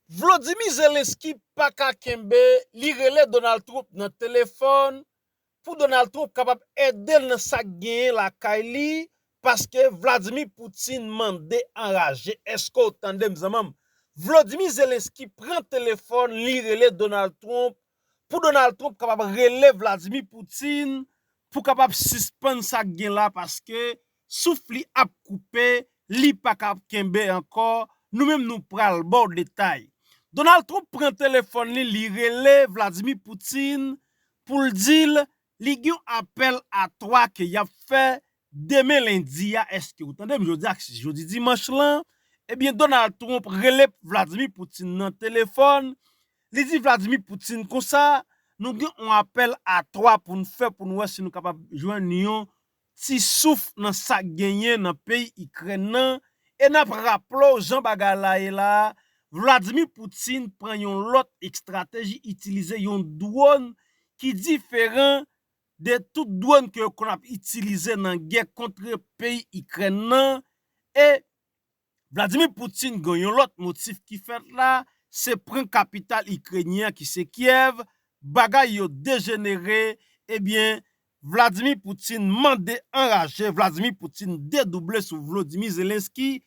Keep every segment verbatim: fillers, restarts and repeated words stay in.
Volodymyr Zelensky pa ka kenbe, li rele Donald Trump nan telefòn pou Donald Trump kapab ede l nan sa k genyen lakay li, paske Vladimir Putin mande anraje. Èske w tande m, zanmi m? Volodymyr Zelensky pran telefòn, li rele Donald Trump, pou Donald Trump kapab rele Vladimir Putin pou kapab sispann sa k gen la, paske souf li ap koupe, li pa ka kenbe ankò. Nou menm nou pral ba w detay. Donald Trump pran telefòn li, li rele Vladimir Putin pou l di l li gen yon apèl a twa ke y ap fè demen lendi a. Èske w tande m? Jodi a, jodi dimanch lan, ebyen, Donald Trump rele Vladimir Putin nan telefòn. Li di Vladimir Putin konsa, nou gen yon apèl a twa pou n fè, pou n wè si nou kapab jwenn yon ti souf nan sa k genyen nan peyi Ikrèn nan. E n ap raple w jan bagay la ye la a, Vladimir Putin pran yon lòt estrateji, itilize yon dwòn ki diferan de tout dwòn ke yo konn ap itilize nan gè kont peyi Ikrèn nan. E Vladimir Putin gen yon lòt motif ki fèt la, se pran kapital ikrenyen an ki se Kyèv. Bagay yo dejenere, ebyen, Vladimir Putin mande anraje, Vladimir Putin dedouble sou Volodymyr Zelensky.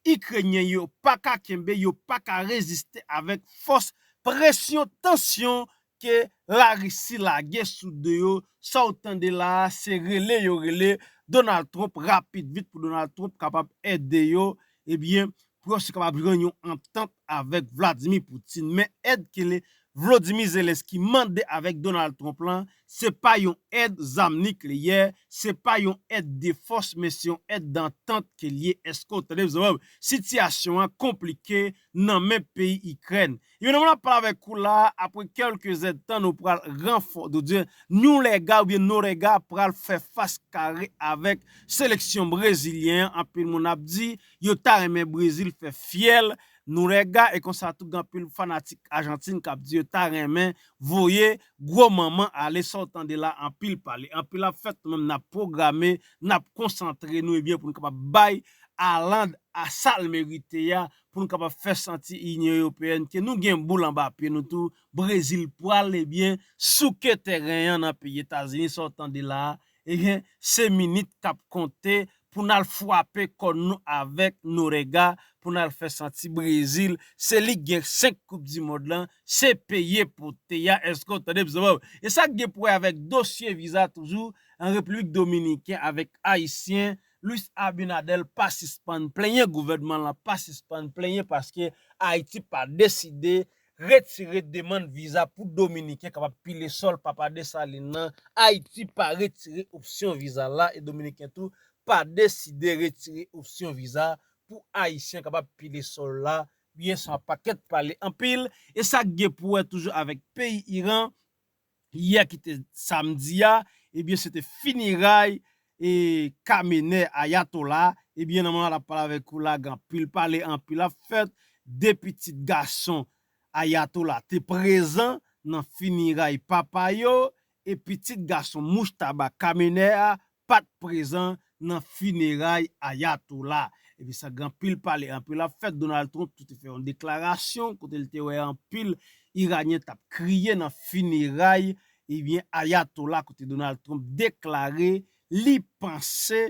Ikrenyen yo pa ka kenbe, yo pa ka reziste avèk fòs presyon, tansyon ke Larisi lage sou do yo. Sa w tande la a, se rele yo rele Donald Trump rapid vit pou Donald Trump kapab ede yo, ebyen, pou yo si kapab jwenn yon antant avèk Vladimir Putin. Men èd ke le Volodymyr Zelensky mande avèk Donald Trump lan, se pa yon èd zam nikleyè, se pa yon èd de fòs, men se yon èd dantant ke l ye. Èske w tande m, zanmi m? Sitiyasyon an konplike nan men peyi Ikrèn. Ebyen, nan moman n ap pale avèk ou la, apre kèlke zèdtan, nou pral ranfò-, nou di, Noruega oubyen Noruega pral fè fas kare avèk seleksyon brezilyen an. Anpil moun ap di, yo ta renmen Brezil fè fyèl Noruega, e konsa tou, gen anpil fanatik Ajantin k ap di yo ta renmen voye gwo manman ale. Sa w tande la, anpil pale, anpil ap fèt, nou menm n ap pwograme, n ap konsantre nou, ebyen, pou nou kapab bay Haaland a sa l merite a, pou nou kapab fè santi Inyon Ewopeyèn ke nou gen boul anba pye nou tou. Brezil pral, ebyen, souke tèren an nan peyi Etazini. Sa w tande la a, ebyen, se minit k ap konte pou n al frape kò nou avèk Noruega, pou n al fè santi Brezil se li k gen senk Koup di Mond lan, se peye pote a. Èske w tande m, zanmi m? E sa k gen pou wè avèk dosye viza toujou an Repiblik Dominiken avèk Ayisyen, Luis Abinader pa sispann plenyen, gouvènman lan pa sispann plenyen paske Ayiti pa deside retire demann viza pou Dominiken kapab pile sòl Papa Desalin nan. Ayiti pa retire opsyon viza la e Dominiken tou pa deside retire opsyon viza pou Ayisyen kapab pile sòl la. Byen, se yon pakèt pale anpil. E sa k gen pou wè toujou avèk peyi Iran, yè ki te samdi a, ebyen, se te fineray e Kamenè Ayatola. Ebyen, nan moman n ap pale avèk ou la, gen anpil pale, anpil ap fèt. De pitit gason Ayatola te prezan nan fineray papa yo, e pitit gason Mujtaba Kamenè a pa t prezan nan fineray Ayatola. Epi sa gen anpil pale, anpil ap fèt. Donald Trump tou te fè yon deklarasyon kote l te wè anpil Iranyen t ap kriye nan fineray, ebyen, Ayatola, kote Donald Trump deklare li panse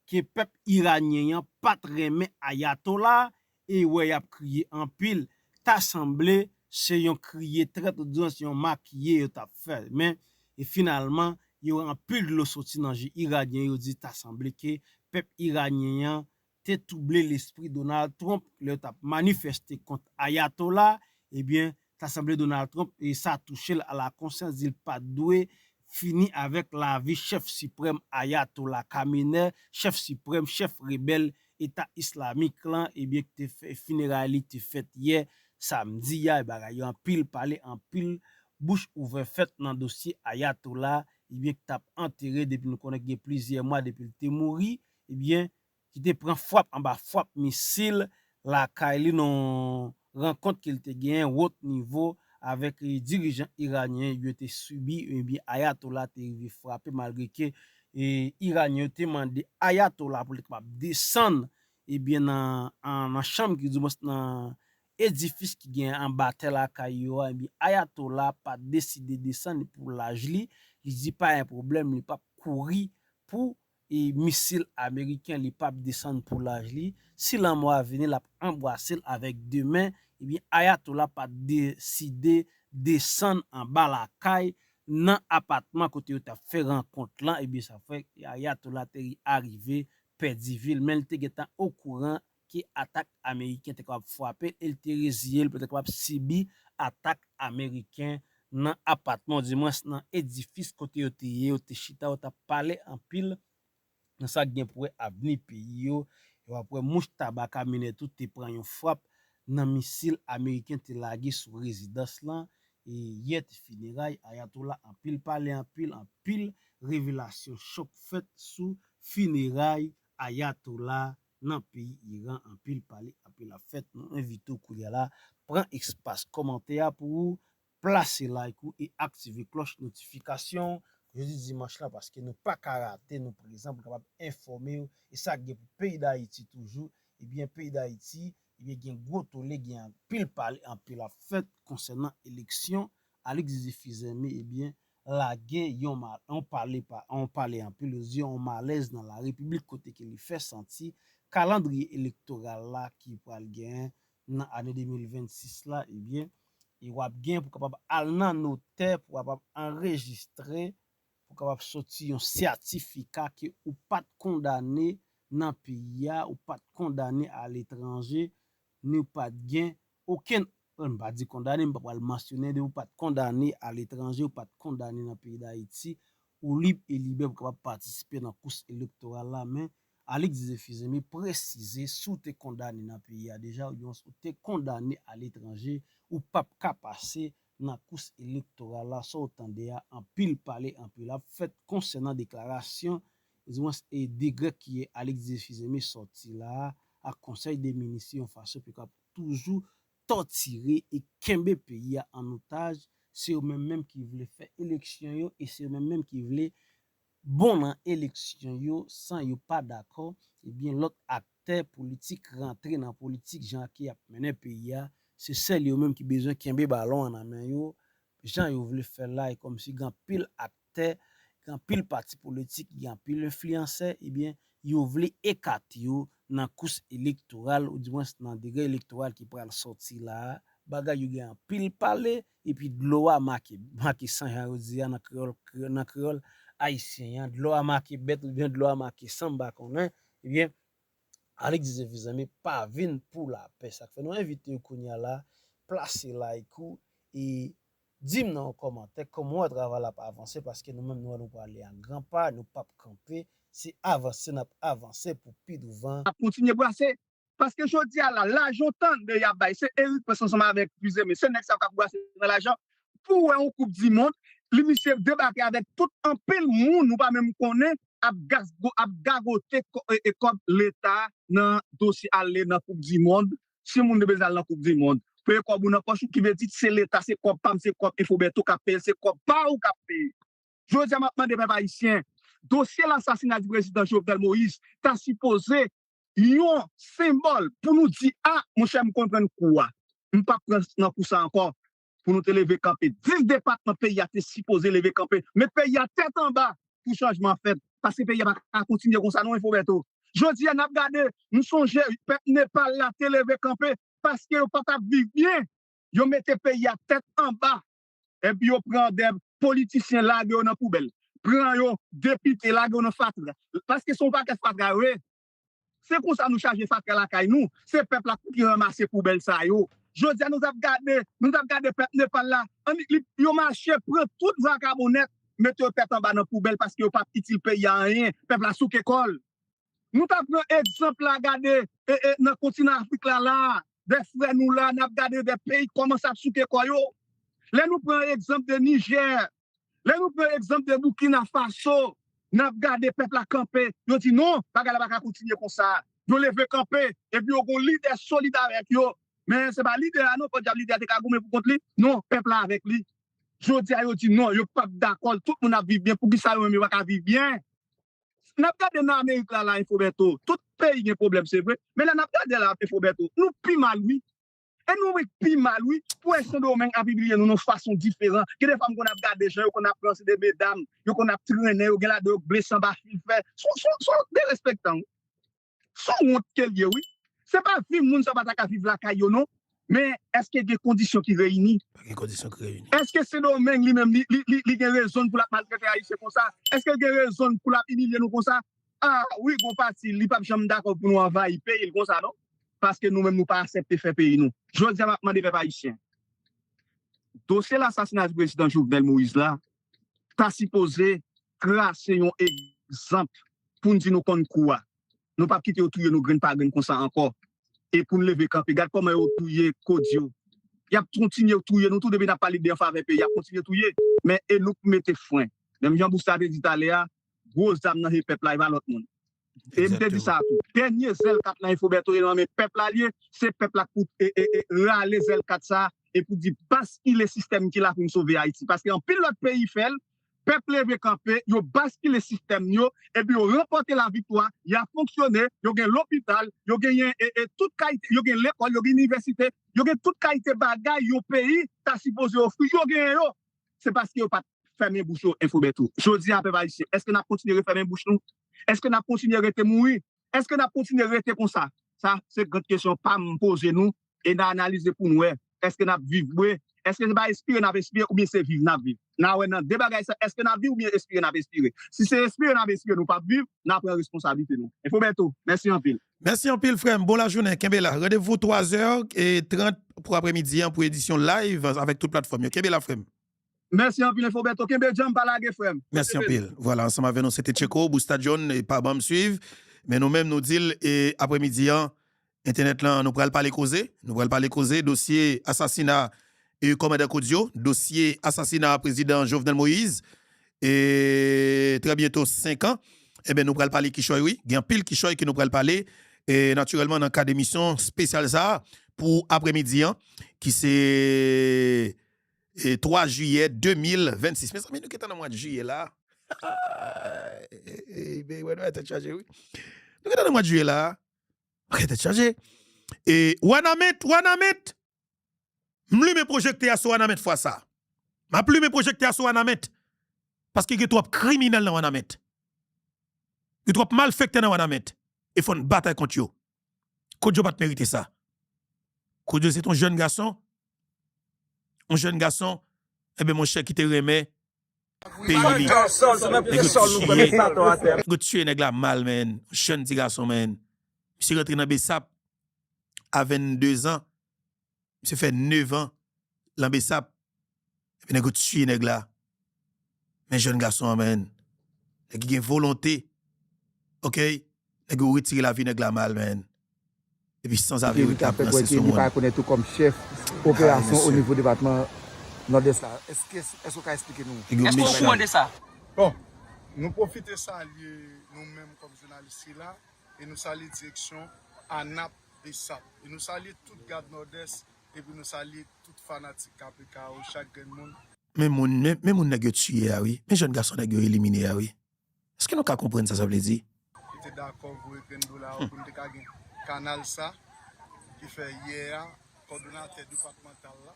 ke pèp iranyen an pa t renmen Ayatola, e wè y ap kriye anpil. Ta sanble se yon kriye trèt, oubyen se yon makiye yo t ap fè. Men, e finalman, yo anpil dlo soti nan je iranyen, yo di ta sanble ke pèp iranyen an te twouble lespri Donald Trump lè yo t ap manifeste kont Ayatola. Ebyen, ta sanble Donald Trump, e sa touche l a la konsyans, di l pa t dwe fini avèk lavi chèf siprèm Ayatola Khamenei, chèf siprèm, chèf rebèl Eta Islamik lan, ebyen, ki te fè, fineray li te fèt yè samdi a. E bagay yo anpil pale, anpil bouch ouvè fèt nan dosye Ayatola, ebyen, ki t ap antere depi nou konnen gen plizyè mwa depi l te mouri, ebyen, ki te pran fwap anba fwap misil lakay li nan yon rankont ke l te genyen wot nivo avèk, eh, dirijan iranyen yo te sibi, ebyen, Ayatola te rive frape malgre ke, eh, iranyen yo te mande Ayatola pou li kapab desann, ebyen, nan, an, nan chanm ki, di mwens, nan edifis ki gen anba tè lakay yo a, ebyen, Ayatollah pa deside desann pou laj li. Li di pa gen pwoblèm, li p ap kouri pou e misil ameriken, li p ap desann pou laj li. Si lanmò a vini, l ap anbrase l avèk de men. Ebyen, Ayatollah pa t deside desann anba lakay nan apatman kote yo t ap fè rankont lan. Ebyen, sa fè Ayatollah te arive pèdi vi l, men l te gentan okouran ke atak ameriken te kapab frape l e l te reziye l pou l te kapab sibi atak ameriken nan apatman, dimwens nan edifis kote yo te ye, yo te chita, yo t ap pale anpil nan sa k gen pou wè avni peyi yo. E w ap wè mouch tabaka minè tou te pran yon frap nan misil ameriken te lage sou rezidans lan. E yè te fineray Ayatollah, anpil pale, anpil, anpil revelasyon chòk fèt sou fineray Ayatollah nan peyi Iran. Anpil pale, anpil ap fèt. Nou envite w kounye a la, pran espas kòmantè a pou ou plase like ou e aktive klòch notifikasyon jodi dimanch lan, paske nou pa ka rate, nou prezan pou n kapab enfòme w. E sa k gen pou peyi Dayiti toujou, ebyen, peyi Dayiti, ebyen, gen gwo tole, gen anpil pale, anpil ap fèt konsènan eleksyon. Alix Didier Fils-Aimé, ebyen, lage yon, ma- yon pale pa, yon pale anpil, yo di yon malèz nan la repiblik kote ke li fè santi kalandriye elektoral la ki pral genyen nan ane de mil vennsis la, ebyen, e w ap gen pou kapab al nan notè, pou kapab anrejistre, pou kapab soti yon sètifika ke ou pa t kondane nan peyi a, ou pa t kondane aletranje, ni ou pa t gen okenn, m pa di kondane, m pa pral mansyonnen de ou pa t kondane aletranje, ou pa t kondane nan peyi Dayiti, ou lib e libè pou kapab patisipe nan kous elektoral la, men Alix Didier Fils-Aimé presize si w te kondane nan peyi a deja, odyans ou te kondane aletranje, ou p ap ka pase nan kous elektoral la. Sa w tande a, anpil pale, anpil ap fèt konsènan deklarasyon, dimwens, e dekrè ke Alix Didier Fils-Aimé sòti la a, ak konsèy de minis yon fason pou yo kapab toujou tòtire e kenbe peyi a an otaj. Se yo menm menm ki vle fè eleksyon yo e se yo menm menm ki vle bon nan eleksyon yo san yo pa dakò, ebyen, lòt aktè politik rantre nan politik jan ke y ap mennen peyi a. Se sèl yo menm ki bezwen kenbe balon an nan men yo, jan yo vle fè l la, e kòmsi gen anpil aktè, gen anpil pati politik, gen anpil enfliyansè, ebyen, yo vle ekate yo nan kous elektoral, oudimwens nan degrè elektoral ki pral sòti la a. Bagay yo gen anpil pale, epi dlo a make, make san, jan yo di a nan kreyòl, nan kreyòl ayisyen an, dlo a make bèt oubyen dlo a make san, m pa konnen, ebyen, Alix Didier Fils-Aimé pa vin pou lapè. Sa k fè nou envite w kounye a la, plase like ou e di m nan yon kòmantè kòman w wè travay la ap avanse, paske nou menm nou wè nou prale a gran pa, nou p ap kanpe, se avanse n ap avanse pou pi douvan. Ap kontinye brase, paske jodi a la, lajan w tande y ap bay, se Eric Prince ansanm avèk Fils-Aimé, se nèg sa yo k ap brase nan lajan pou wè yon koup di mond, li misye debake avèk tout anpil moun nou pa menm konnen, ap gas, ap gagote kò- e- e kòb leta nan dosye ale nan koup di mond. Si moun te bezwen al nan koup di mond, peye kòb ou nan pòch ou, ki vle di se leta, se kòb pa m, se kòb Info Bertho k ap peye l, se kòb pa ou k ap peye. Jodi a m ap mande pèp ayisyen, dosye lasasina di prezidan Jovenel Moïse ta sipoze yon senbòl pou nou di, a, monchè, m konprann kou a. M p ap pran nan kou sa ankò. Pou nou te leve kanpe. Dis depatman peyi a te sipoze leve kanpe. Met peyi a tèt anba pou chanjman fèt. Paske peyi a pa ka kontinye konsa non, Info Bertho. Jodi a n ap gade, m sonje pèp Nepal la te leve kanpe paske yo pa t ap viv byen. Yo mete peyi a tèt anba. Epi yo pran de politisyen lage yo nan poubèl. Pran yo depite lage yo nan fatra. Paske se yon pakèt fatra yo ye. Se konsa nou chaje fatra lakay nou. Se pèp la ki ranmase poubèl sa yo. Jodi a nou t ap gade, nou t ap gade pèp Nepal la. Annik li, yo mache pran tout vakabon nèt, mete yo tèt anba nan poubèl paske yo p ap itil peyi a anyen. Pèp la souke kò l. Nou t ap pran egzanp la, gade, e, e, nan kontinan Afrik la, la, de frè nou la, n ap gade de peyi kòmanse ap souke kò yo. Lè nou pran egzanp de Nijè, lè nou pran egzanp de Burkina Faso, n ap gade pèp la kanpe, yo di non, bagay la pa ka kontinye konsa. Yo leve kanpe, epi yo gon lidè solid avèk yo. Men se pa lidè a non, podyab lidè a te ka goumen pou kont li. Non, pèp la avèk li. Jodi a yo di non, yo p ap dakò, tout moun ap viv byen, poukisa yo menm yo pa ka viv byen? N ap gade nan Amerik la, la, Info Bertho, tout peyi gen pwoblèm, se vre, men lè n ap gade la, Info Bertho, nou pi mal, wi. E nou menm ki pi mal, wi. Pou wè Sendomeng ap ibliye nou nan fason diferan. Gen de fwa m konn ap gade jan yo konn ap ranse de medam, yo konn ap trennen, yo gen ladan yo blese anba fil fè. Son, son, son derespektan, wi. Son wont ke l ye, wi. Se pa viv moun sa pa ta ka viv lakay yo, non. Men èske gen kondisyon ki reyini? Pa gen kondisyon ki reyini. Èske Sendomeng li menm, li, li, li, li gen rezon pou l ap maltrete Ayisyen konsa? Èske l gen rezon pou l ap imilye nou konsa? A, wi, gon pati, li p ap janm dakò pou nou anvayi peyi l konsa, non. Paske nou menm, nou pa aksepte fè peyi nou. Jodi a, m ap mande pèp ayisyen, dosye lasasina prezidan Jovenel Moïse la, ta sipoze trase yon egzanp pou n di nou konn kou a. Nou p ap kite yo touye nou grenn pa grenn konsa ankò. E pou n leve kanpe, gad kòman yo touye Kodio. Y ap kontinye touye nou tou depi n ap pale de an favè peyi, y ap kontinye touye. Men e nou k pou mete fren. Menm jan Busta te di talè a, gwo zam nan se pèp la, e pa lòt moun. E m te di sa tou. Dènye zèl k ap nan Info Bertho e nan men pèp la l ye, se pèp la k pou e, e, e, rale zèl kat sa e pou di baskile sistèm ki la pou n sove Ayiti. Paske anpil lòt peyi fè l, pèp leve kanpe, yo baskile sistèm yo, epi yo ranpòte laviktwa, y ap fonksyone, yo gen lopital, yo genyen e, e, tout kalite, yo gen lekòl, yo gen inivèsite, yo gen tout kalite bagay yon peyi ta sipoze ofri, yo genyen yo. Se paske yo pa t fèmen bouch yo, Info Bertho. Jodi a, pèp ayisyen, èske n ap kontinye refèmen bouch nou? Èske n ap kontinye rete mouri? Èske n ap kontinye rete konsa? Sa, se gran kesyon pa m poze nou, e n a analize pou n wè. Èske n ap viv vre? Èske se pa espire n ap espire oubyen se viv n ap viv? N a wè nan de bagay sa, èske n ap viv oubyen espire n ap espire? Si se espire n ap espire, nou p ap viv, n a pran responsablite nou. Info Bertho, mèsi anpil. Mèsi anpil, frè m. Bon lajounen. Kenbe la. Randevou twazè e trant pou apremidi an pou edisyon live avèk tout platfòm yo. Kenbe la, frè m. Mèsi anpil, Info Bertho. Kenbe djanm, pa lage, frè m. Mèsi anpil. Vwala, ansanm avè nou, se te Tcheko, Busta John, e pa ban m swiv. Men nou menm, nou di l, e apremidi an, entènèt lan, nou pral pale koze. Nou pral pale koze dosye asasina e kòmandan Kodio, dosye asasina prezidan Jovenel Moïse, e trè byento senk an. Ebyen, nou pral pale kichòy, wi. Gen anpil kichòy ke nou pral pale. E natirèlman, nan kad emisyon espesyal sa a, pou apremidi an, ki se e twa jiyè de mil vennsis. Mezanmi, nou gentan nan mwa jiyè la. E, e, e, wè, wè, tèt chaje, wi. Nou gentan nan mwa jiyè la. Wè, tèt chaje. E, Wanament, Wanament! M limen pwojektè a sou Wanament fwa sa. M ap limen pwojektè a sou Wanament. Paske gen twòp kriminèl nan Wanament. Gen twòp malfektè nan Wanament. E fò n batay kont yo. Kojo pa t merite sa. Kojo se t yon jèn gason. Yon jèn gason, enben, monchè, ki te renmen peyi li. Nèg yo tiye, nèg yo tiye nèg la mal, man. Jèn ti gason, man. Misye rantre nan Besap a vennde zan. Misye fè nèf an lan Besap. Epi nèg yo tiye nèg la. Men jèn gason an, man. Nèg ki gen volonte. Oke? Nèg yo retire lavi nèg la mal, man. Epi sanzave yo ret ap ranse sou moun. Li pa rekonèt tou kòm chèf operasyon o nivo depatman Nòdès la. Èske, èske w ka eksplike nou? Nèg yo mechan. Èske w okouran de sa? Bon, nou pwofite salye nou menm kòm jounalis ki la, e nou salye direksyon ANAP Besap. E nou salye tout gad Nòdès, epi nou salye tout fanatik K P K yo, chak grenn moun. Men moun, men, men moun nèg yo tiye a, wi. Men jèn gason nèg yo elimine a, wi. Èske nou ka konprann sa sa vle di? Ki te dakò voye grenn dola yo pou n te ka gen kanal sa, ki fè yè a, kòdonatè depatmantal la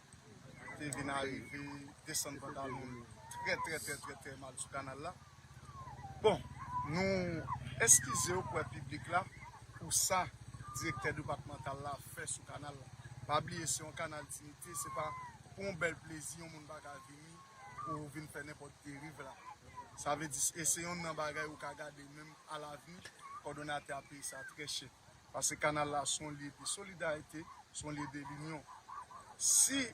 te vin arive desann pantalon l trè, trè, trè, trè, trè mal sou kanal la. Bon, nou eskize oprè piblik la pou sa direktè depatmantal la fè sou kanal la. Pa bliye, se yon kanal diyite, se pa pou yon bèl plezi yon moun pa ka vini pou vin fè nenpòt deriv la. Sa vle di, e se yonn nan bagay ou ka gade menm alavni, kòdonatè a peye sa trè chè. Paske kanal la se yon lye de solidarite, se yon lye de linyon. Si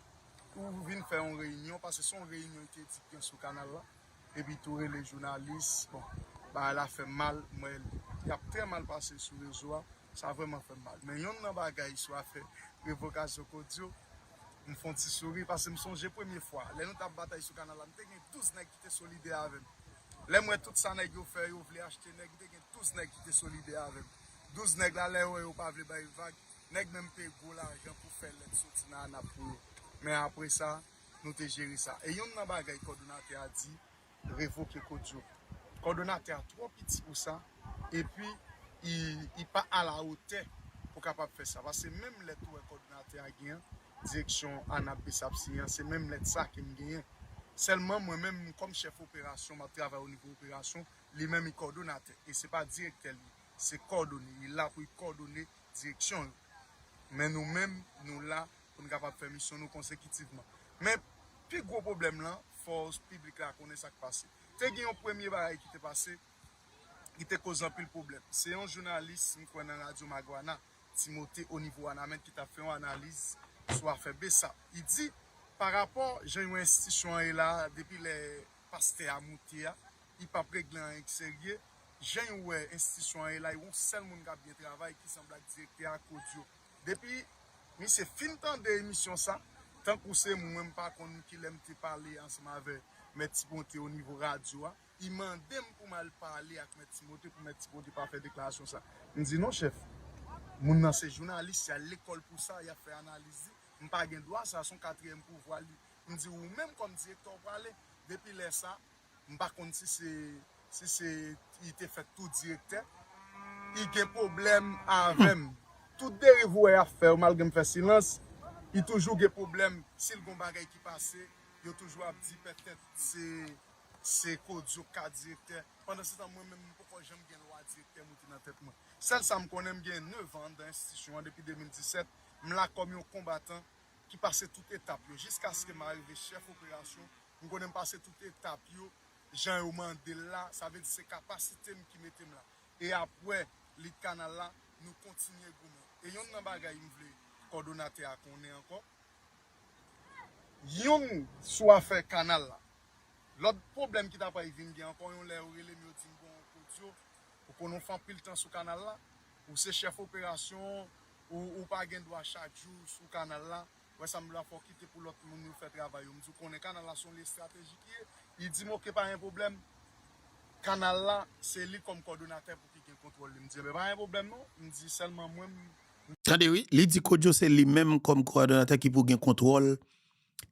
ou vin fè yon reyinyon, paske se yon reyinyon ki te di k gen sou kanal la, epi tou rele jounalis, bon, bagay la fè mal, m wè y ap trè mal pase sou rezo a, sa vrèman fè m mal. Men yonn nan bagay sou afè revokasyon Kodio, m fè yon ti souri, paske m sonje premye fwa, lè nou t ap batay sou kanal la, m te gen douz nèg ki te solidè avè m. Lè m wè tout sa nèg yo fè, yo vle achte nèg, m te gen douz nèg ki te solidè avè m. Douz nèg la, lè yo wè yo pa vle bay vag, nèg menm peye gwo lajan pou fè lèt soti nan ANAP pou yo. Men apre sa, nou te jere sa. E yonn nan bagay kòdonatè a di, revoke Kodio. Kòdonatè a twò piti pou sa, epi i, i pa alawotè pou kapab fè sa. Paske menm lèt ou wè kòdonatè a gen an, direksyon ANAP BSAP siyen an, se menm lèt sa ke m genyen. Sèlman mwen menm, kòm chèf operasyon, m ap travay o nivo operasyon, li menm li kòdonatè. E se pa direktè li, se kòdone. Li la pou l kòdone direksyon yo. Men nou menm, nou la pou n kapab fè misyon nou konsekitivman. Men pi gwo pwoblèm lan, fò piblik la konnen sa k pase. Te gen yon premye bagay ki te pase, ki te koze anpil pwoblèm. Se yon jounalis, m kwè nan Radyo Magwana, Timote Onivo Anament ki t ap fè yon analiz sou afè BSAP. Li di, pa rapò jan yon enstitisyon an ye la, depi lè pastè a moute a, li p ap regle anyen ki serye. Jan yo wè enstitisyon an ye la, yo yon sèl moun k ap byen travay ki sanble ak direktè a, Kodio. Depi misye fin tande emisyon sa, tankou se mwen, m pa konn kilè m te pale ansanm avè Mèt Timote o nivo radyo a, li mande m pou m al pale ak Mèt Timote, pou Mèt Timote pa fè deklarasyon sa. M di non chèf, moun nan se jounalis, y al lekòl pou sa, y ap fè analiz li. M pa gen dwa sa, se yon katriyèm pouvwa li. M di ou menm kòm direktè w prale. Depi lè sa, m pa konn si se, si se li te fèt tou direktè. Li gen pwoblèm avè m. Tout deriv ou wè y ap fè yo, malgre m fè silans, li toujou gen pwoblèm. Si l gon bagay ki pase, yo toujou ap di petèt se, se Kodio k ka direktè. Pandansetan, mwen menm, m poko janm gen lwa direktè moute nan tèt mwen. Sèl sa m konnen, m gen nèf an anndan enstitisyon an depi de mil disèt. M la kòm yon konbatan ki pase tout etap yo, jiskaske m arive chèf operasyon. M konnen m pase tout etap yo, jan yo mande l la, sa vle di se kapasite m ki mete m la. E apre, lit kanal la, nou kontinye goumen. E yonn nan bagay m vle kòdonatè a konnen ankò, yonn sou afè kanal la. Lòt pwoblèm ki ta pral vin gen ankò, yon lè yo rele m, yo di m, bon, Kodio, ou konnen w fè anpil tan sou kanal la, ou se chèf operasyon, ou, ou pa gen dwa chak jou sou kanal la. Wè sa m vle, fò w kite pou lòt moun yo fè travay yo. M di, ou konnen kanal la se yon lye estratejik li ye. Li di m, oke, pa gen pwoblèm. Kanal la, se li kòm kòdonatè pou ki gen kontwòl li. M di, enben, pa gen pwoblèm non. M di, sèlman mwen, m Tande wi, li di Kodio se li menm kòm kòdonatè ki pou gen kontwòl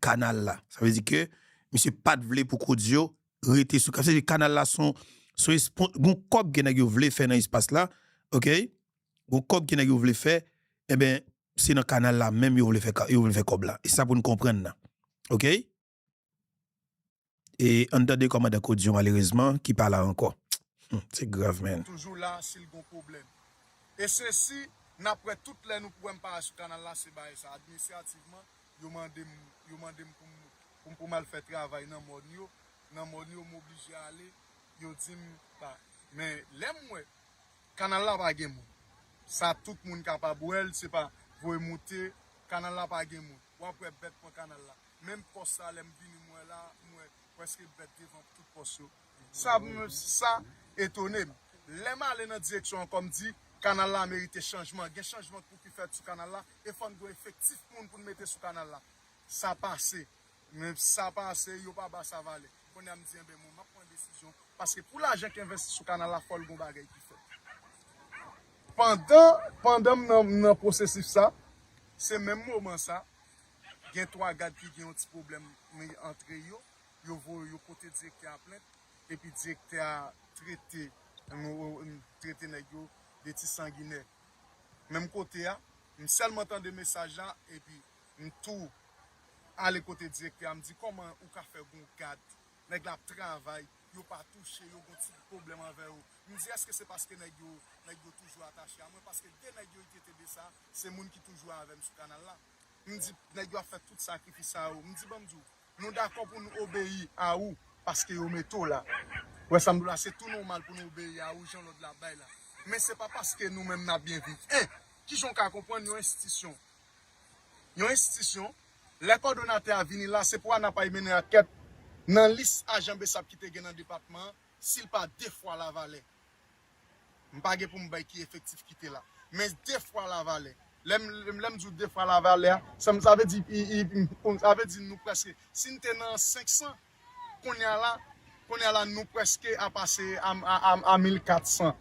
kanal la. Sa vle di ke misye pa t vle pou Kodio rete sou kanal. Sa vle di kanal la se yon, se yon espon-, gon kòb ke nèg yo vle fè nan espas la, oke? Gon kòb ke nèg yo vle fè, enben, se nan kanal la menm yo vle fè, ka-, yo vle fè kòb la. E sa pou n konprann nan. Oke? E ann tande kòmandan Kodio, malerezman, ki pa la ankò. Hmm, se grav, man. Toujou la, si l gon pwoblèm. E se si, n ap wè tout lè nou pou wè m parèt sou kanal la, se bagay sa. Administrativman, yo mande m, yo mande m pou m, pou m, pou m al fè travay nan mòn yo. Nan mòn yo, m oblije ale. Yo di m, ba, men lè m wè, kanal la pa gen moun. Sa tout moun kapab wè l, se pa voye moute, kanal la pa gen moun. W ap wè bèt pran kanal la. Menm pòs sa, lè m vini, m wè la, m wè prèske bèt devan tout pòs yo. Sa, m, sa etone m. Lè m ale nan direksyon an, kòm di, kanal la merite chanjman. Gen chanjman pou ki fèt sou kanal la, e fò n gen efektif moun pou n mete sou kanal la. Sa pase. Men sa pase, yo pa ba sa valè. Kounye a m di, enben, bon, m ap pran desizyon. Paske pou lajan ki envesti sou kanal la, fò l gon bagay ki fèt. Pandan, pandan m nan, m nan pwosesis sa, se menm moman sa, gen twa gad ki gen yon ti pwoblèm antre yo, yo voye yo pote direktè a plent, epi direktè a trete, trete nèg yo de ti sanginè. Menm kote a, m sèlman tande mesaj la, epi m tou ale kote direktè a, m di, kòman ou ka fè gon gad? Nèg la ap travay, yo pa touche, yo gon ti pwoblèm avè yo. M di, èske se paske nèg yo, nèg yo toujou atache a mwen? Paske de nèg yo ki te de sa, se moun ki toujou avè m sou kanal la. M di, nèg yo ap fè tout sakrifis sa yo. M di, ban m di w, nou dakò pou nou obeyi a ou, paske yo mete w la. Wè sa m di w la, se tou nòmal pou nou obeyi a ou, jan lòd la bay la. Men se pa paske nou menm n ap byen viv. En, kijan w ka konprann yon enstitisyon? Yon enstitisyon, lè kòdonatè a vini la, se pou ANAP al mennen ankèt nan lis ajan BSAP ki te gen nan depatman an, si l pa de fwa lavalè. M pa gen pou m bay ki efektif ki te la. Men de fwa lavalè. Lè m, lè m di w de fwa lavalè a, sa, sa vle di, i, i, i, sa vle di nou prèske, si n te nan senk san, kounye a la, kounye a la, nou prèske a pase a, a, a, a mil kat san.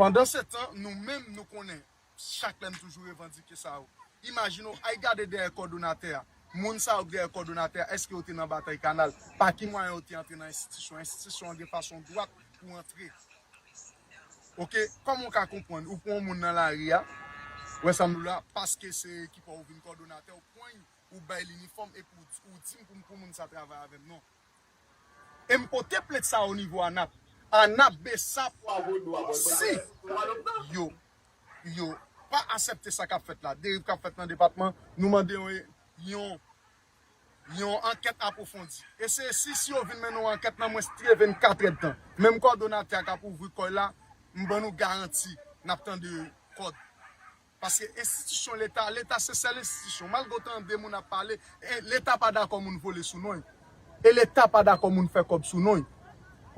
Pandansetan, nou menm, nou konnen, chak lè n toujou revandike sa yo. Imajine w, al gade dèyè kòdonatè a. Moun sa yo k dèyè kòdonatè a, èske yo te nan batay kanal? Pa ki mwayen yo te antre nan enstitisyon? Enstitisyon an gen fason dwat pou antre. Oke, kòman w ka konprann? Ou pran yon moun nan lari a, Wè sa m di w la, paske se ki fè w vin kòdonatè, ou pran l, ou bay l inifòm, epi ou, ou di m pou, pou moun sa travay avè m, non. E m pote plent sa o nivo anap. Anap, besap, si yo, yo pa aksepte sa k ap fèt la, deriv k ap fèt nan depatman, nou mande yon, yon, yon ankèt apwofondi. E se si, si yo vin mennen yon ankèt nan mwens ke vennkat èdtan, menm kòdonatè a k ap ouvri kò l la, m ban nou garanti, n ap tande kòd. Paske enstitisyon Leta, Leta se sèl enstitisyon. Malgre w tande moun ap pale, e Leta pa dakò moun vole sou non l. E Leta pa dakò moun fè kòb sou non l.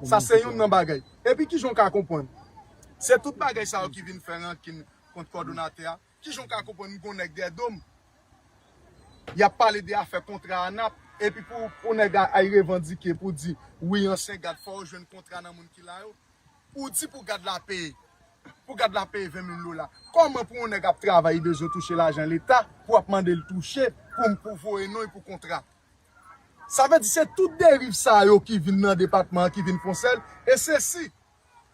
Sa se youn nan bagay. Epi kijan w ka konprann? Se tout bagay sa yo ki vin fè rankin kont kòdonatè a. Kijan w ka konprann m gon nèg dèyè do m? Y ap pale de afè kontra anap, epi pou, pou nèg a, ay revandike, pou di, wi, ansyen gad, fò yo jwenn kontra nan moun ki la yo. Ou di pou gad la peye. Pou gad la peye ven mil dola. Kòman pou yon nèg ap travay, li bezwen touche lajan Leta, pou ap mande l touche, pou, pou voye non l pou kontra? Sa vle di se tout deriv sa yo ki vin nan depatman an, ki vin fè yon sèl, e se si,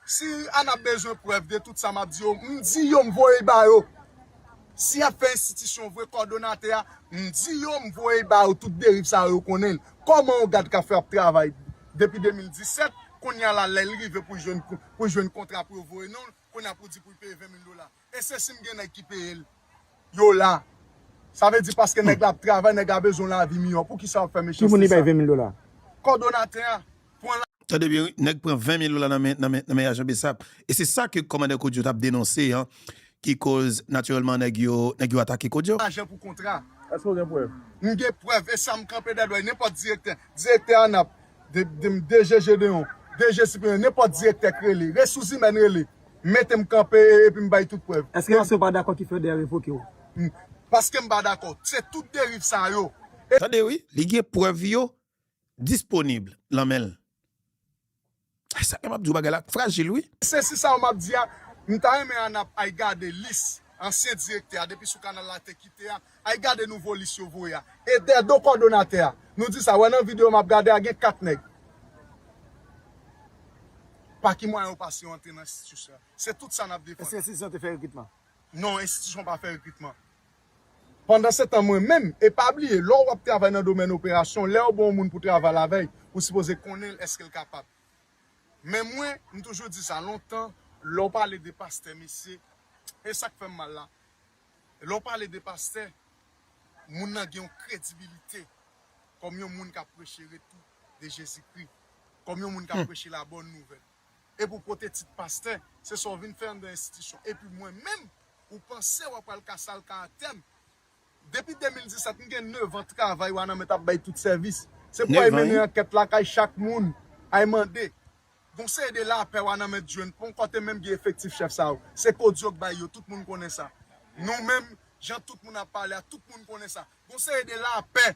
si anap bezwen prèv de tout sa m ap di yo, m di yo, m voye ba yo. Si y ap fè enstitisyon vre, kòdonatè a, m di yo, m voye ba yo tout deriv sa yo, yo konnen l. Kòman yon gad k ap fè ap travay depi de mil disèt, kounye a la, lè l rive pou l jwenn, pou l jwenn kontra pou yo voye non l, kounye a pou di pou l peye ven mil dola? E se si m gen nèg ki peye l, yo la. Sa vle di paske nèg la ap travay, nèg la bezwen yon lavi miyò. Poukisa w ap fè mechanste sa? Ki moun li bay ven mil dola? Kòdonatè a. Pran la. Tande byen, wi. Nèg pran ven mil dola nan men, nan men, nan men ajan besap. E se sa ke kòmandan Kodyo t ap denonse, an, ki koz, natirèlman, nèg yo, nèg yo atake Kodyo. Ajan pou kontra. Èske w gen prèv? M gen prèv, e sa m kanpe dèyè dwèt nenpòt direktè. Direktè anap, de, de, DG Gedeon, DG Cyprien, nenpòt direktè k rele, resous imèn rele. Mete m kanpe e, epi m bay tout prèv. Èske paske w pa dakò ki fè yo revoke w? M, paske m pa dakò. Se tout deriv sa yo. E tande, wi, li gen prèv yo disponib nan men l. Ay, sa k m ap di w, bagay la frajil, wi. Se si sa yo m ap di a, m ta renmen anap ay gade lis ansyen direktè a, depi sou kanal la te kite a, ay gade nouvo lis yo voye a. E dèyè do kòdonatè a, nou di sa, wè nan videyo m ap gade a, gen kat nèg. Pa ki mwayen yo pase yo antre nan enstitisyon an? Se tout sa n ap defann. Èske enstitisyon te fè rekritman? Non, enstitisyon pa fè rekritman. Pandansetan, mwen menm, e pa bliye, lè w ap travay nan domèn operasyon, lè yo ba w moun pou travay avè l, ou sipoze konnen l, èske l kapab. Men mwen, m toujou di sa, lontan, lè w pale de pastè, mesye, e sa k fè m mal la, lè w pale de pastè, moun nan gen yon kredibilite kòm yon moun k ap preche retou de Jezikri, kòm yon moun k ap preche la bòn nouvèl. Epi w pote tit pastè, se sa w vin fè anndan enstitisyon. Epi mwen menm, ou panse w ap pral kase al karaktè m? Depi de mil disèt, m gen nèf an travay, Wanament ap bay tout sèvis. Se pou ay mennen ankèt lakay chak moun, ay mande. Gon seri de lapè Wanament jwenn, pon kote menm gen efektif chèf sa yo. Se Kodyo k bay yo, tout moun konnen sa. Nou menm, jan tout moun ap pale a, tout moun konnen sa. Gon seri de lapè.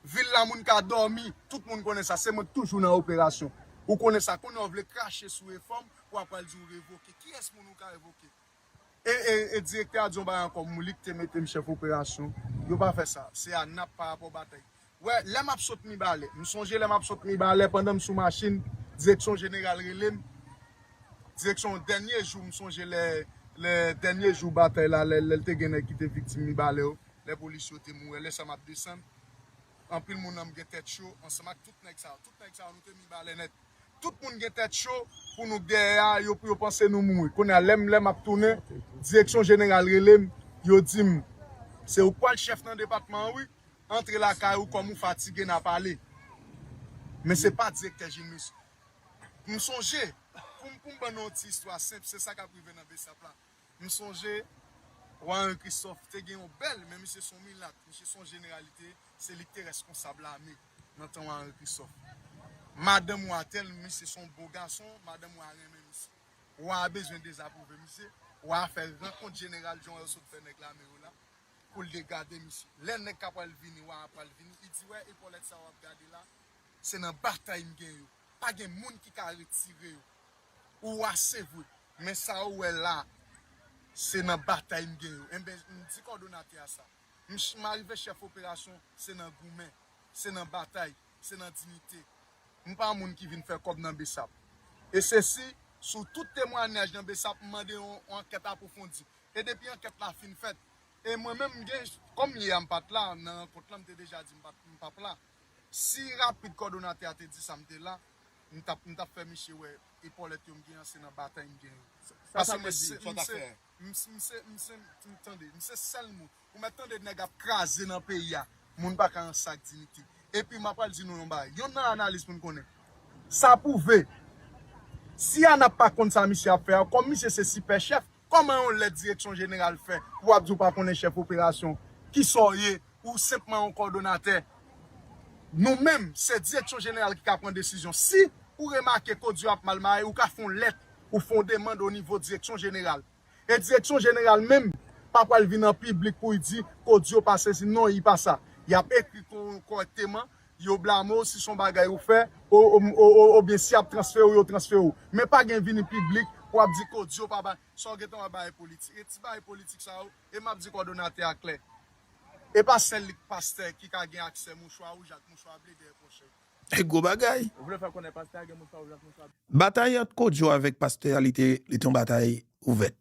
Vil la moun ka dòmi, tout moun konnen sa. Se mwen k toujou nan operasyon. Ou konnen sa, kounye a w vle krache sou refòm, pou w ap pral di w revoke. Kiyès moun ou ka revoke? E, e, e direktè a di yon bagay ankò, m, li ki te mete m chèf operasyon. Yo pa fè sa. Se a n ap pa rapò batay. Wè, lè m ap sot Mibalè, m sonje lè m ap sot Mibalè, pandan m sou machin, direksyon jeneral rele m. Direksyon, dènye jou, m sonje lè, lè dènye jou batay la, lè, lè l te gen nèg ki te viktim Mibalè yo, lè polis yo te mouri, lè sa m ap desann. Anpil moun nan m gen tèt cho, ansanm ak tout nèg sa yo. Tout nèg sa yo, nou te Mibalè nèt. Tout moun gen tèt cho pou nou k dèyè a, yo, yo panse nou mouri. Kounye a, lè m, lè m ap tounen, direksyon jeneral rele m, yo di m, se ou k pral chèf nan depatman an, wi. Antre lakay ou kòm ou fatige, n a pale. Men se pa direktè Gilmus. M sonje, pou m, pou m ban nou yon ti istwa senp, se sa k ap rive nan Besap la. M sonje, Wa Henri Christophe te gen yon bèl, men misye se yon milat, misye se yon jeneral li te ye, se li k te reskonsab lame nan tan Wa Henri Christophe. Madanm wa tèl, misye se yon bo gason, madanm wa renmen misye. Wa a bezwen dezapwouve misye, wa a fè rankont jeneral jan yo sot fè nèg lame yo la, pou l degade misye. Lè nèg ka pral vini, wa a pral vini, li di, wè, epòlèt sa w ap gade la, se nan batay m gen yo. Pa gen moun ki ka retire yo. Ou wa se vre, men sa ou wè la, se nan batay m gen yo. Enben, m di kòdonatè a sa. M ch-, m arive chèf operasyon, se nan goumen, se nan batay, se nan diyite. M pa moun ki vin fè kòb nan Besap. E se si, sou tout temwayaj nan Besap, m mande yon, yon ankèt apwofondi. E depi ankèt la fin fèt, e mwen menm, m gen, kòm yè a m pa t la, nan rankont lan, m te deja di m pa t, m p ap la. Si rapid kòdonatè a te di sa, m te la, m t ap, m t ap fè misye wè epòlèt yo m gen an, se nan batay m gen yo. Paske mwen se, m se, m se, m se, m se, m tande, m se sèl moun. Ou mèt tande nèg ap kraze nan peyi a, moun pa ka ranse ak diyite. Epi m ap pral di nou yon bagay. Yonn nan analiz pou n konnen. Sa pwouve, si ANAP pa konn sa misye ap fè a, kòm misye se sipè chèf, kòman yon lèt direksyon jeneral fè pou w ap di w pa konnen chèf operasyon? Kisa w ye? Ou senpman yon kòdonatè. Nou menm, se direksyon jeneral ki ka pran desizyon. Si ou remake Kodio ap mal maye, ou ka fè yon lèt, ou fè yon demann o nivo direksyon jeneral. E direksyon jeneral menm pa pral vin an piblik pou l di Kodio pa sesi. Non, li pa sa. Y ap ekri ko-, kòrèkteman, yo blame w si se yon bagay ou fè, o, o, o, o, oubyen si y ap transfere w, yo transfere w. Men pa gen vini piblik pou ap di Kodio pa bay. Sa w gentan wè bagay politik. E ti bagay politik sa yo, e m ap di kòdonatè a klè. E pa sèl lik pastè ki ka gen aksè mouchwa wouj ak mouchwa ble dèyè pòch yo. E gwo bagay. Ou vle fè konnen pastè a gen mouchwa wouj ak mouchwa ble? Batay ant Kodio avèk pastè a, li te, li te yon batay ouvèt.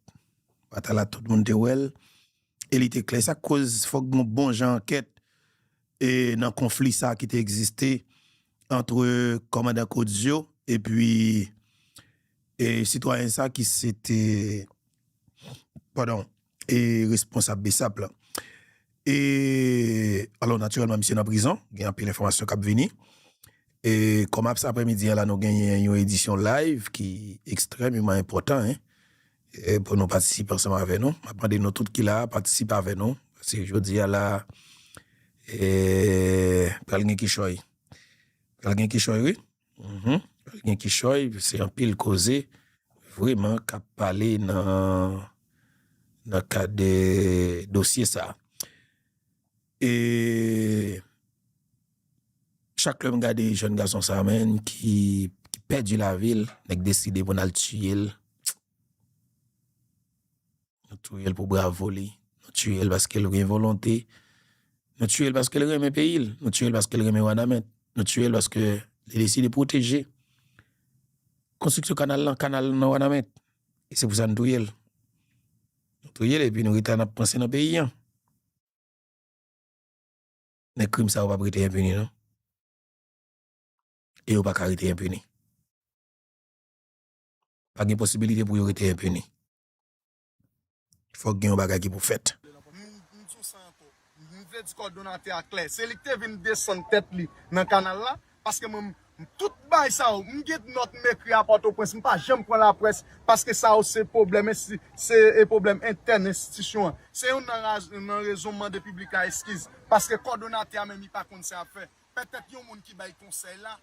Batay la, tout moun te wè l. E li te klè. Sa k koz fòk gen yon bon jan ankèt e nan konfli sa ki te egziste ant kòmandan Kodio epi e sitwayen sa ki se te, padon, e responsab BSAP la. E, alò, natirèlman, misye nan prizon, gen anpil enfòmasyon k ap vini. E kòm ap sa aprèmidi a la, nou genyen yon edisyon live ki ekstrèmeman enpòtan, en, e pou nou patisipe ansanm avè nou. M ap mande nou tout ki la a, patisipe avè nou. Paske jodi a la, e, pral gen kichòy. Pral gen kichòy, wi. Mhm. Pral gen kichòy, se anpil koze, vrèman, k ap pale nan, nan kad de dosye sa a. E chak lè m gade jèn gason sa a, menm, ki, ki pèdi lavi l, nèg deside pou n al tiye l. Nou touye l pou bravo li. Nou tiye l paske l gen volonte. Nou tiye l paske l renmen peyi l. Nou tiye l paske l renmen Wanament. Nou tiye l paske li deside pwoteje konstriksyon kanal lan, kanal nan Wanament. E se pou sa n touye l. Nou touye l epi nou rete a n ap panse nan peyi an. Men krim sa yo p ap rete enpini, non. E yo pa ka rete enpini. Pa gen posibilite pou yo rete enpini. Fòk gen yon bagay ki pou fèt. M, m di w sa ankò. M vle di kòdonatè a klè. Se li ki te vin desann tèt li nan kanal la. Paske mwen, m, tout bagay sa yo, m gen nòt m ekri a Pòtoprens. M pa janm pran laprès. Paske sa yo se pwoblèm, se, se, e, pwoblèm entèn enstitisyon an. Se youn nan raz-, nan rezon m mande piblik la eskiz. Paske kòdonatè a menm, li pa konn sa l ap fè. Petèt yon moun ki bay konsèy la,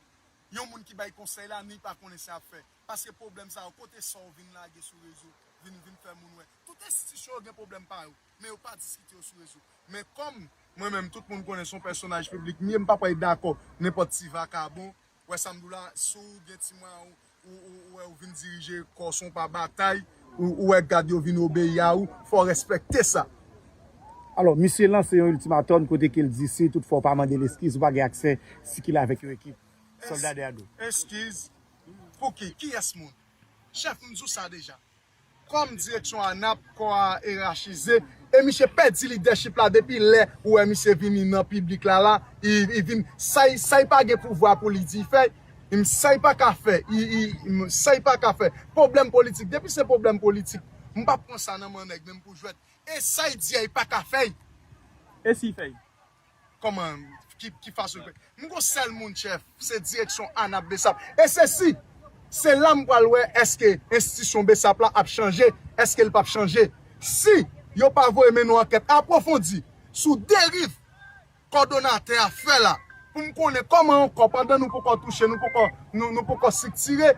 yon moun ki bay konsèy la, ni pa konnen sa y ap fè. Paske pwoblèm sa yo, kote sa w vin lage sou rezo, vin, vin fè moun wè. Tout enstitisyon yo gen pwoblèm pa yo, men yo pa diskite yo sou rezo. Men kòm mwen menm, tout moun konnen se yon pèsonaj piblik m ye, m pa pral dakò nenpòt ti vakabon. Wè sa m di w la, si w gen ti mwa ou, ou, ou, ou wè ou vin dirije kò w, si w pa batay, ou, ou wè gad yo vin obeyi a ou, fò w respekte sa. Alò, misye lanse yon iltimatòm kote ke l di si toutfwa w pa mande l eskiz, ou pa gen aksè sikile avèk yon ekip sòlda de ado. Eskiz? Pou ki? Kiyès moun? Chèf, m di w sa deja. Kòm direksyon ANAP, kò a yerachize, e misye pèdi lidèchip la depi lè ou wè misye vini nan piblik la la, li, li vin, sa y, sa y pa gen pouvwa pou li di, fè, m, sa y pa ka fè, li, li, m, sa y pa ka fè. Pwoblèm politik, depi se pwoblèm politik, m p ap pran sa nan men nèg, men m pou jwèt. E sa y di a, y pa ka fè y. E si y fè y? Kòman? Ki, ki fason l fè? M gon sèl moun, chèf, se direksyon ANAP BSAP. E se si, se la m pral wè èske enstitisyon BSAP la ap chanje, èske l p ap chanje. Si yo pa voye mennen yon ankèt apwofondi sou deriv kòdonatè a fè la, pou m konnen kòman ankò, pandan nou poko touche, nou poko, nou, nou poko estriktire,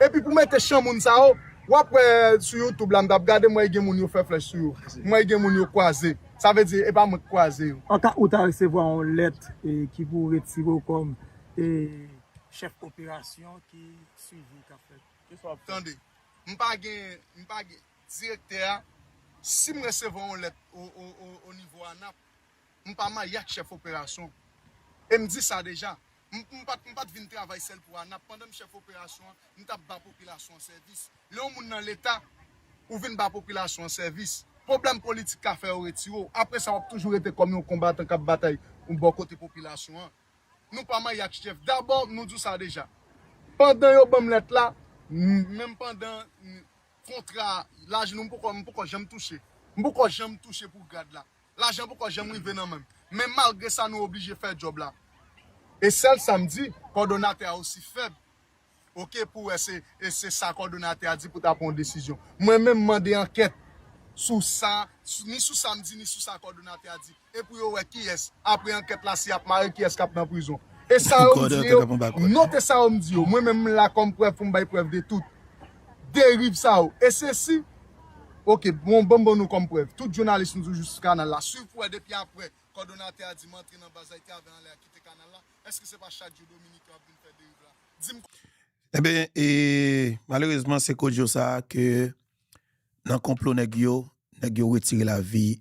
epi pou mete chan moun sa yo, w ap wè sou YouTube la, m t ap gade, m wè gen moun yo fè flèch sou yo, m wè gen moun yo kwaze. Sa vle di, e pa mwen k kwaze yo. Anka ou ta resevwa yon lèt, e, ki pou retire w kòm, e, chèf operasyon ki swivi k ap fèt. Kisa w ap fè? Tande, m pa gen, m pa gen, direktè a, si m resevwa yon lèt o, o, o, o nivo ANAP, m pa marye ak chèf operasyon. E m di sa deja. M, m pa t, m pa t vin travay sèl pou ANAP. Pandan m chèf operasyon an, m t ap ba popilasyon an sèvis. Lè yon moun nan Leta, ou vin ba popilasyon an sèvis. Pwoblèm politik ka fè yo retire w. Apre sa, w ap toujou rete kòm yon konbatan k ap batay yon bò kote popilasyon an. Nou pa manyen ak chèf. Dabò, nou di w sa deja. Pandan yo ban m lèt la, m- menm pandan m- kontra, lajan nou m poko, m poko janm touche. M poko janm touche pou grad la. Lajan poko janm rive nan men m. Men malgre sa, nou oblije fè djòb la. E sèl sa m di, kòdonatè a osi fèb. Oke, pou wè se e se sa kòdonatè a di pou ta pran yon desizyon. Mwen menm mande ankèt sou sa, sou- ni sou sa m di, ni sou sa kòdonatè a di. E pou yo wè kiyès, apre ankèt la, si y ap mare kiyès k ap nan prizon. E sa yo m di yo, note sa yo m di yo. Mwen menm m la kòm prèv pou m bay prèv de tout deriv sa yo. E se si, oke, bon, ban m ban nou kòm prèv. Tout jounalis nou toujou sou kanal la. Swiv pou wè depi apre kòdonatè a di m antre nan baz la, li te avè anlè a kite kanal la. Èske se pa chak jou Dominiken ap vin fè deriv la? Di m. Ebyen, e, malerezman, se koudjo sa a ke nan konplo nèg yo, nèg yo retire lavi